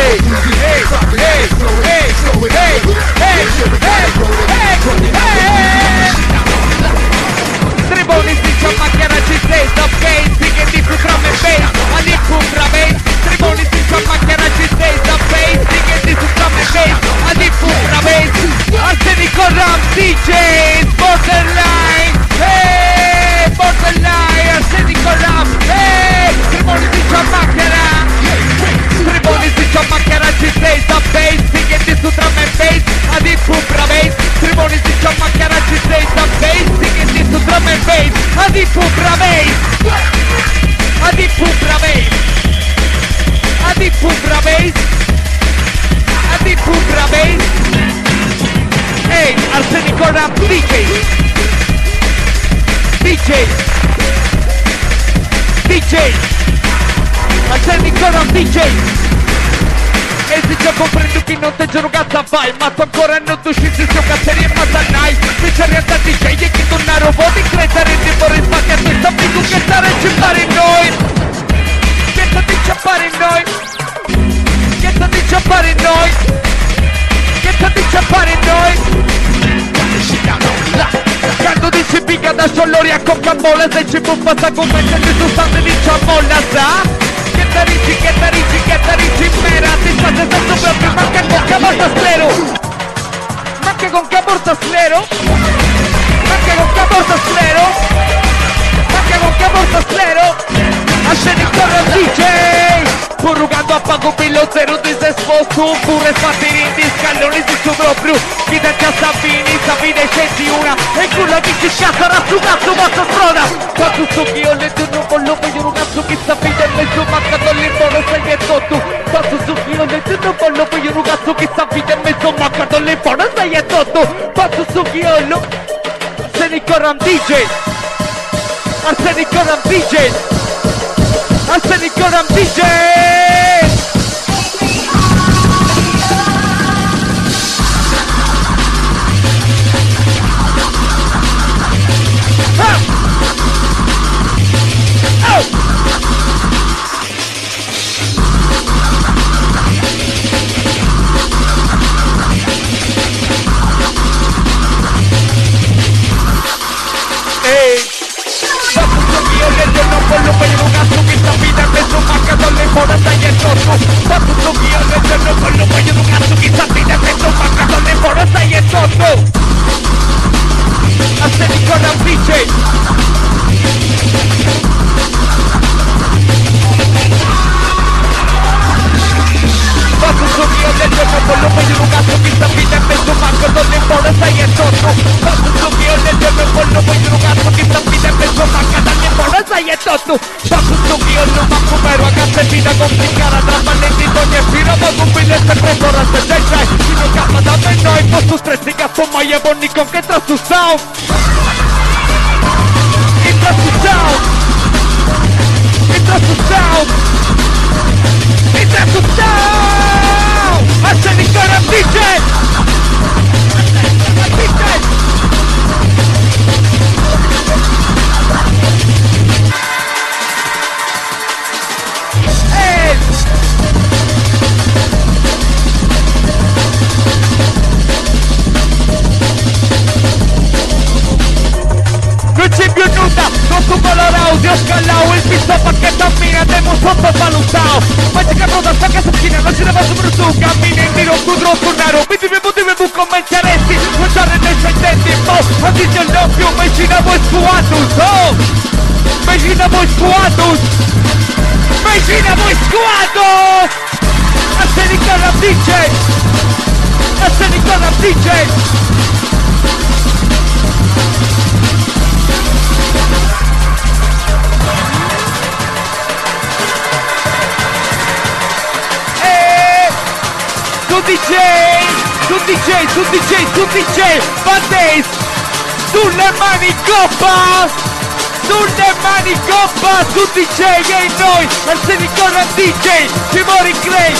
Hey, hey, hey, hey, hey, hey, hey, hey, hey! Triboni si ciamma ci sei, the bass, singing this drum and bass, Ali Pumra bass. Triboni si ciamma ci sei, the bass, singing this drum and bass, Ali Pumra bass. Arsenico Ram DJs, borderline, hey, borderline, Arsenico Ram, hey, Triboni si ciamma Triboni si ciamma ci sei, the bass, singing this drum and bass, Ali Pumra bass. Triboni si ciamma ci sei, the bass, singing this drum and bass, Ali Pumra bass. Ali Pumra bass. Ali Pumra bass. Ali Pumra bass. Hey, Arsenico Ram DJ. DJ. DJ. Arsenico Ram DJ. E se già comprendo che non te giuro cazzo fai Ma tu ancora non tu scendi su cazzeria e mazzanai Se c'è realtà DJ e che tu non robot di credere di vorrei sbatti a testa amico che stare a cippare noi Che sta di ciappare noi Che sta di ciappare noi Che sta di ciappare noi Quando dici pica da sciolori a coca-cola Se ci buffa sa come se ci sostanze di ciamolla sa? Che te dici, che te dici, che te dici mera Ti sta senza proprio ma che con che porta sclero Ma che con che porta sclero Ma che con che porta sclero Ma che con che porta sclero Arsenico DJ Purrugando a pago pillo zero disesposto Pure sbattiri in scaloni di su proprio Chi te Savini, Savini scendi una E culla dici cazzo razzo cazzo vostra strada Quanto so che io le non voglio voglio un cazzo chi sa vita e mezzo manca dall'imbono sei e tutto Quanto so che io le non voglio voglio un cazzo chi sa vita e mezzo manca dall'imbono sei e tutto Quanto so che io lo Arsenico Ram DJ Arsenico Ram DJ Arsenico Ram DJ Ah! Oh! Ehi! Fatto io le non voglio voglio un cazzo che sta vita mezzo manca dalle fuori stai e sotto Fatto io le non voglio voglio un cazzo che sta vita mezzo manca dalle fuori stai e sotto Arsenico Ram DJ Fatto io le non voglio voglio un cazzo che sta vita mezzo manca dalle fuori stai e sotto Fatto io le non voglio voglio un cazzo che sta vita mezzo manca dalle fuori stai e sotto Fatto io non manco vero a casa e vita complicata tra balletti ogni filo ma con quelle sempre torna se c'è c'è Fino capa da me noi posso stressi cazzo mai e bonni con che tra su sound Entra su sound Entra su sound Entra su sound Arsenico Ram DJ DJ Ehi! Non c'è più nulla, con su color audio scalao Il piso pa' che cammina, demo sottovalutao Ma c'è che broda sta che schiena, non ce ne va soprattutto Cammina in giro, tu troppo nero Mi devi devi commentaresti Non c'è nei suoi denti, mo Anzi c'è l'occhio, imagina voi scuatus, oh Imagina voi scuatus Imagina voi scuatus Arsenico Ram DJ Arsenico Ram DJ Su DJ, su DJ, su DJ, su DJ, Mondays, sulle mani in coppa, sulle mani in coppa, su DJ e noi, Arsenico Ram DJ, ci muori Clay,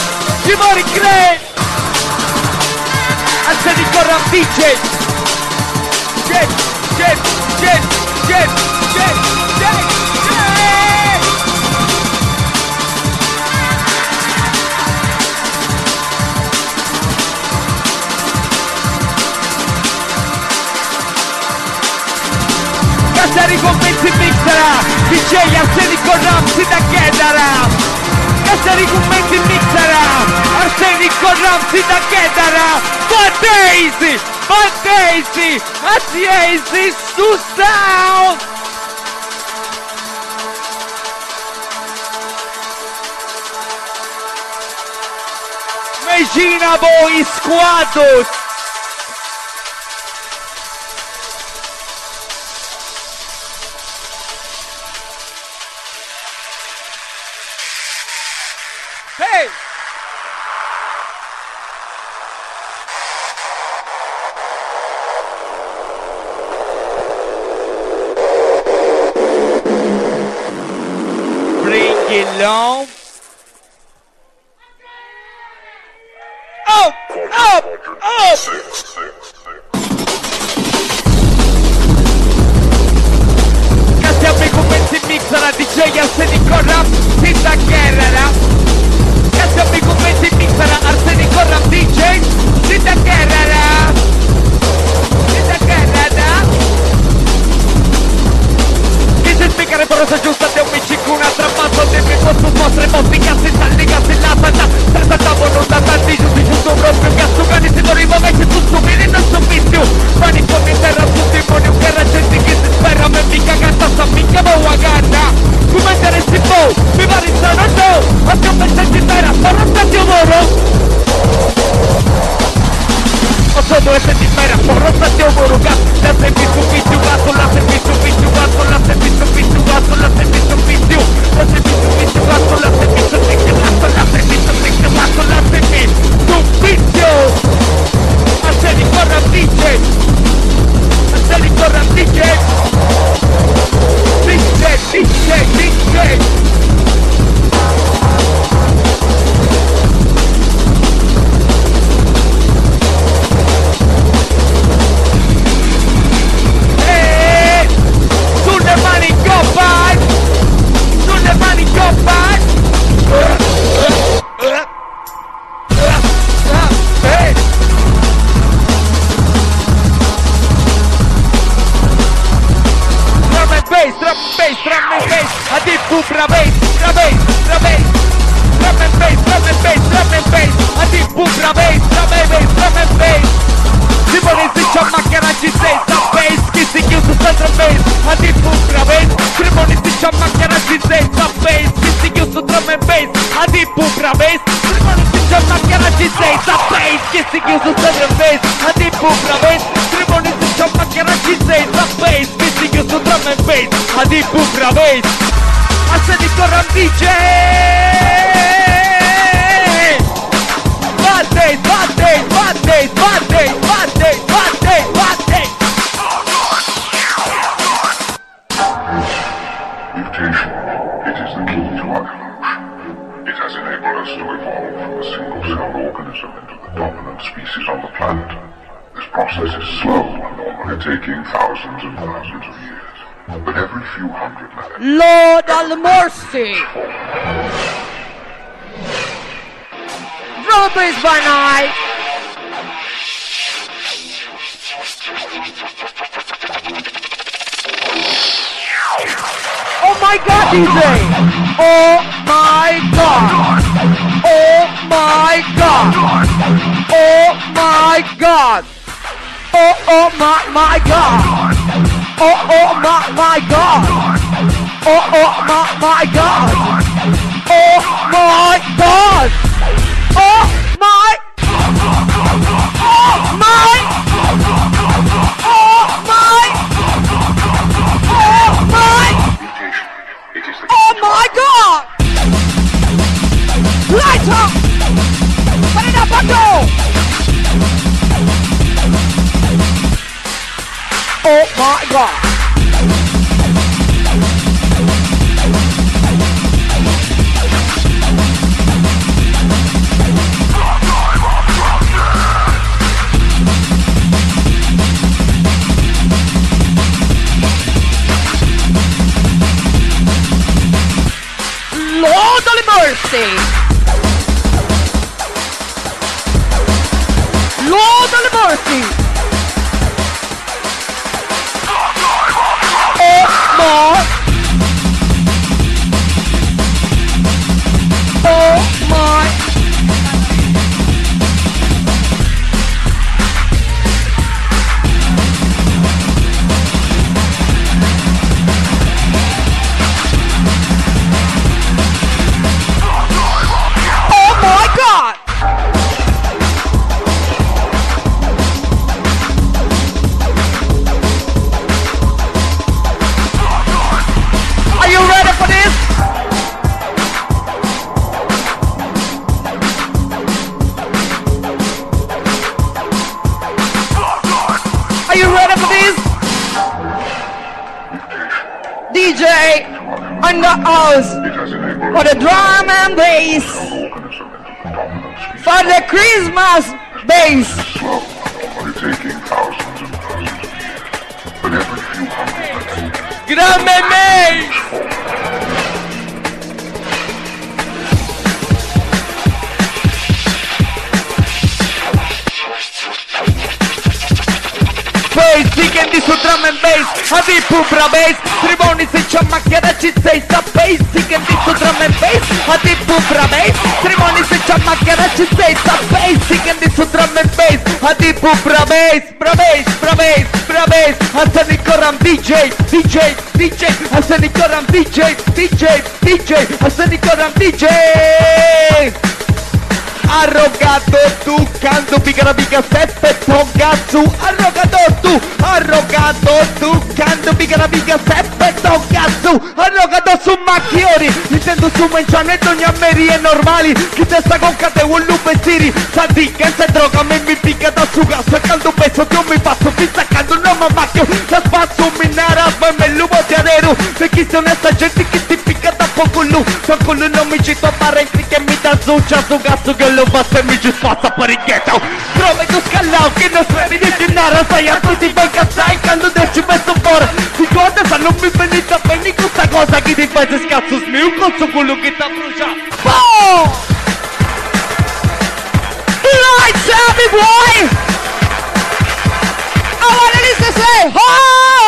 ci muori Clay, Arsenico Ram DJ, J, J, J, J, J, J, J. commenti mixera, DJ Arsenico Ramsey da Cheddara. Cassiari commenti mixera, Arsenico Ramsey da Cheddara. Battesi, battesi, Aziesi su sound. Mexina po is cuaddus! Hey! Bring it on! Up! Up! Up! Cassiamo i commenti mixera DJ Arsenico Rap Sinta Guerrera Cassiamo i commenti mixera Arsenico Rap DJ Sinta Guerrera Sinta Guerrera Chi si spiegare però se giusta de un micicuna Tramato de mi posto mostre mostica senza liga se la santa Senza tavolo da tanti giusti giusto proprio cazzo cani se non rimuove tu subire non so vizio Panico mi terra su demonio che la gente che si spera Me mica canta sta mica mo a ganna Come interessi po, mi pare strano no Ma che un di terra, porro stati oro 8, 2, 7, 3, 4, 7, 1, la servizio, vizio, gatto, la servizio, vizio, gatto, la servizio, vizio, gatto, la servizio, vizio, la servizio, vizio, gatto, la servizio, vizio, gatto, la servizio, vizio, gatto, la servizio, vizio. Arsenico Ramdice, Arsenico Ramdice, dice, dice, dice. Sulle mani in coppa! Sulle mani in coppa! Drum and bass, drum and bass, drum and bass, a deep bra bass, bra bass, bra bass. Drum and bass, drum and bass, drum and bass, a deep bra bass, drum and bass, drum and bass. Si pone si chiama che ci sei, sa bass, chi si chiude senza bass, a deep bra bass. Si pone si chiama che ci sei, sa bass, chi si chiude drum and bass, a deep bra bass. Si pone si chiama che ci sei, sa bass, chi si chiude senza bass, a deep bra bass. Si pone si chiama che ci sei, sa bass, chi si chiude drum and bass, a deep bra bass. Arsenico Ram DJ! Batte, batte, batte, batte, batte, batte, batte! Mutation. It is the key to our evolution. It has enabled us to evolve from a single-celled organism into the dominant species on the planet. This process is slow, normally taking thousands and thousands of years. But every few hundred millennia... Lord have mercy! Drum and bass by night! Oh my god, DJ! Oh my god! Oh my god! Oh my god! Oh oh my my god! Oh oh my my god! Oh oh my my god! Oh my god! Oh my! Oh my! Oh my! Oh my! Mutation. It is the Oh my god! Lights up! Put it up and go! Oh my god! Lord of mercy! Lord of mercy! Oh my house. It has enabled For us the drum and bass. to organism into the dominant species. For the Christmas bass. Slow, normally taking thousands and thousands of years, but every few hundred years, Grande May! Bass, che di su drum and bass, a di pubra bass, Trimoni se c'è macchia ci sei sa bass, che di su drum and bass, a di pubra bass, Trimoni se c'è macchia ci sei sa bass, che di su drum and bass, a di pubra bass, bra bass, bra bass, bra bass, Hassani Koram DJ, DJ, DJ, Hassani Koram DJ, DJ, DJ, Hassani Koram DJ. Arrogato tu, canto pica pica seppe togatsu Arrogato tu, arrogato tu, canto pica pica seppe togatsu Arrogato su macchiori, intendo su menciano e dogna merie normali Chi te sta con cate un lupe siri, sa di che se droga me mi pica da su gas E caldo peso che mi passo, fissa caldo no ma macchio La spazio mi nara, ma me lupo di aderu Perché sono sta gente che ti picca da poco lu Poco lu non mi ci topare in che mi da su, già su gatto che lo basta e mi ci spazza per il ghetto Prove tu scalao che non strevi di gennaro Sai a tutti voi cazzai quando ci messo fuori Ti guarda sa non mi venite a bene questa cosa che ti fai se scazzo smiu con su quello che t'ha bruciato Boom! Lights up, big boy! I want to listen say, ho!